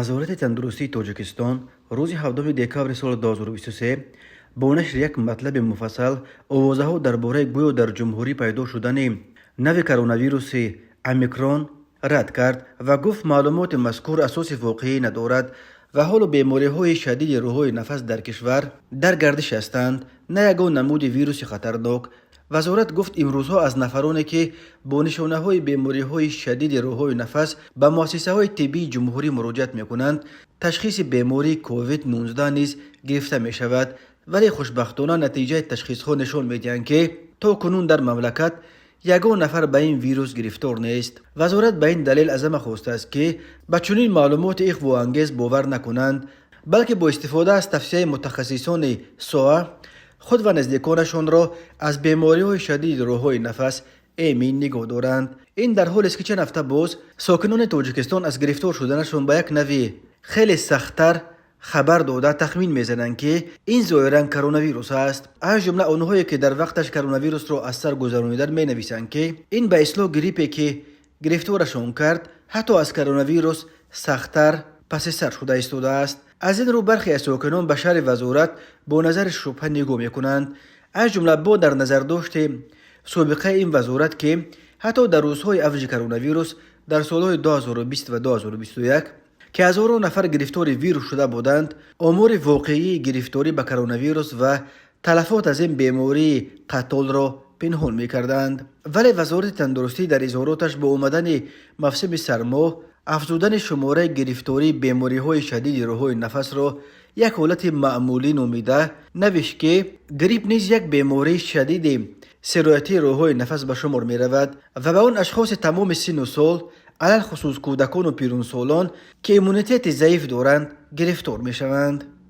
Вазорати тандурустии Тоҷикистон рӯзи 7 декабри соли 2023 бо нашри як матлаби муфассал овозаҳо дар бораи гӯё дар ҷумҳурӣ пайдо шудани нави коронавируси Омикрон рад кард ва гуфт, маълумоти мазкур асоси воқеӣ надорад ва ҳоло бемориҳои шадиди роҳҳои нафас дар кишвар дар гардиш ҳастанд, на ягон намуди вируси хатарнок. Вазорат гуфт, имрӯзҳо аз нафароне, ки бо нишонаҳои бемориҳои шадиди роҳҳои нафас ба муассисаҳои тиббии ҷумҳурӣ муроҷиат мекунанд, ташхиси бемории COVID-19 низ гирифта мешавад, вале хушбахтона натиҷаи ташхисҳо нишон медиҳанд, ки то кунун дар мамлакат ягон нафар ба ин вирус гирифтор нест. Вазорат ба ин далел аз ҳама хостааст, ки ба чунин маълумоти иғвоангез бовар накунанд, балки бо истифода аз тавсияи мутахассисони соҳа худ ва наздиконашонро аз бемориҳои шадиди роҳҳои нафас эмин нигоҳ доранд. Ин дар ҳолест, ки чанд ҳафта боз сокинони Тоҷикистон аз гирифтор шуданашон ба як нави хеле сахттар хабар дода, тахмин мезананд, ки ин зоҳиран коронавирус аст. Аз ҷумла онҳое, ки дар вақташ коронавирусро аз сар гузаронидан, менависанд, ки ин ба истилоҳ гриппе, ки гирифторашон кард, ҳатто аз коронавирус сахттар паси сар шуда истодааст. Аз ин рӯ бархе аз сокинон ба шарҳи вазорат бо назари шубҳа нигоҳ мекунанд, аз ҷумла бо дар назардошти собиқаи ин вазорат, ки ҳатто дар рӯзҳои авҷи коронавирус дар солҳои 2020 ва 2021, ки ҳазорон нафар гирифтори вирус шуда буданд, омори воқеии гирифторӣ ба коронавирус ва талафот аз ин бемории қаттолро пинҳон мекарданд. Вале Вазорати тандурустӣ дар изҳороташ бо омадани мавсими сармо афзудани шумораи гирифтории бемориҳои шадиди роҳҳои нафасро як ҳолати маъмулӣ номида, навишт, ки грипп низ як бемории шадиди сироятии роҳҳои нафас ба шумор меравад ва ба он ашхоси тамоми синну сол, алалхусус кӯдакону пирунсолон, ки иммунитети заиф доранд, гирифтор мешаванд.